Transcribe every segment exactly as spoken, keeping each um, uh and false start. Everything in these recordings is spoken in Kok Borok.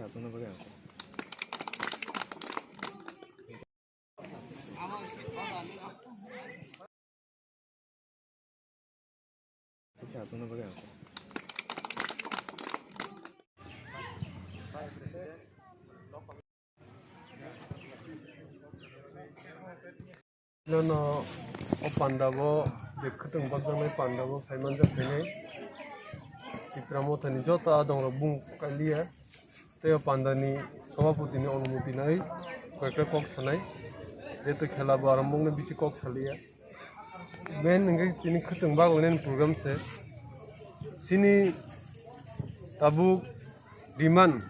Nono o panda bo je khwtwng bakjaknai panda bo phaimanjak phainai. Tipra Mothani joto adongrok bung kailiya. Tei o pandani sabhaputini onumoti nai koi ekta kok sanai. Jeto khela bo arambokno bisi kok saliya. Main hwnkhe tini khwtwng baglainani program se. Chini tabuk demand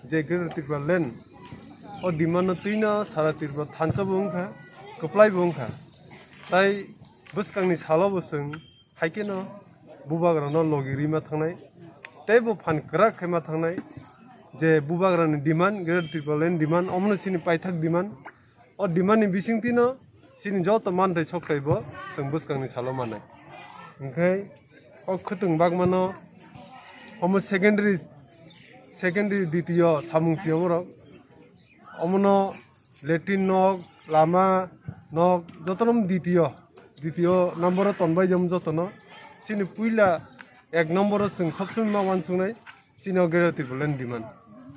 je Greater Tipraland, o demand no twino sara Tripura thansa bo wngkha, kwplai bo wngkha. Tai bwskangni salo bo chwng hai kheno bubagrano logi rima thangnai, tei bo phan kwrak khaima thangnai je bubagrani demand, Greater Tipraland demand, omono chini paithak demand. O demand ni bisingtwino chini joto manthai sokthai bo chwng bwskangni salo manai. Hwnkhe o khwtwng bagmano omo secondary, secondary ditiyo samung siyamorok. Omono latrine nok, lama nok, jotono ditiyo, ditiyo number o tonbai jom jotono. Chini puila ek number o chwng sobsomoi ma uansuknai, chini o Greater Tipraland demand.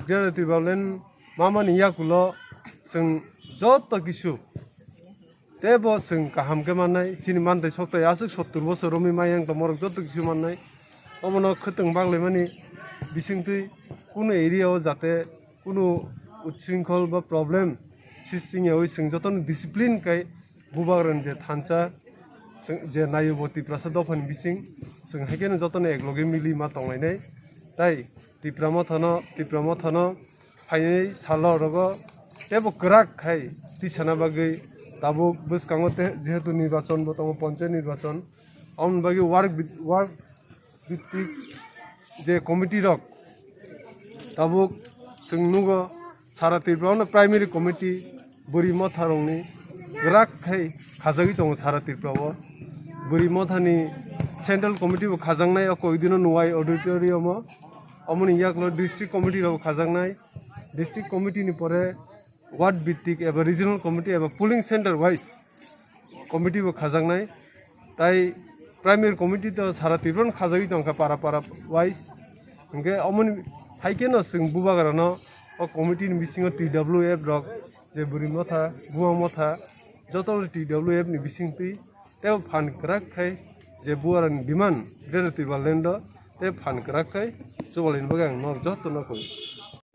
Greater Tipraland mamani yakulo chwng joto kisu tebo chwng kaham khe mannai, chini manthai sokthai aswk sottur bosor romwi mayang tongmorok joto kisu mannai. Omono khwtwng baglaimani bisingtwi kunu area o jate kunu utsringkhol ba problem sisting yawi chwng jotono discipline kai bubagrani je thansa, chwng je nayo bo Tiprasa dophani bising, chwng hai kheno jotono ekloge mili ma tonglainai. Tai Tipra Mothano, Tipra Mothano phainai salo rogo tebo kwrak khai tisana bagwi tabuk bwskango te jehetu nirbachon bo tongo, ponchayat nirbachon, aboni bagwi work bit-, work Bittik je committee rok tabuk chwng nugo sara Tripura o primary committee bwrwi motha rokni kwrak khai khajagwi tongo sara Tripura o. Bwrwi mothani central committee bo khajaknai o koidino Nuwai auditorium o, omoni yaklo district committee rok khajaknai, district committee ni pore ward bittik eba regional committee eba polling center wise committee bo khajaknai. Tai primary committee to sara Tripura no khajagwi tongkha para para wise. Hwnkhe omoni hai kheno chwng bubagrano o committee ni bisingo T W F rok je bwrwi motha, buma motha, joto T W F ni bisingtwi tei phan kwrak khai je bubagrani demand Greater Tipraland o tei phan kwrak khai chubalini bagwi ang norok joto no koi.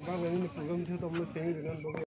Bagwi nini program thwi tongmani chengwi rwna bagwi.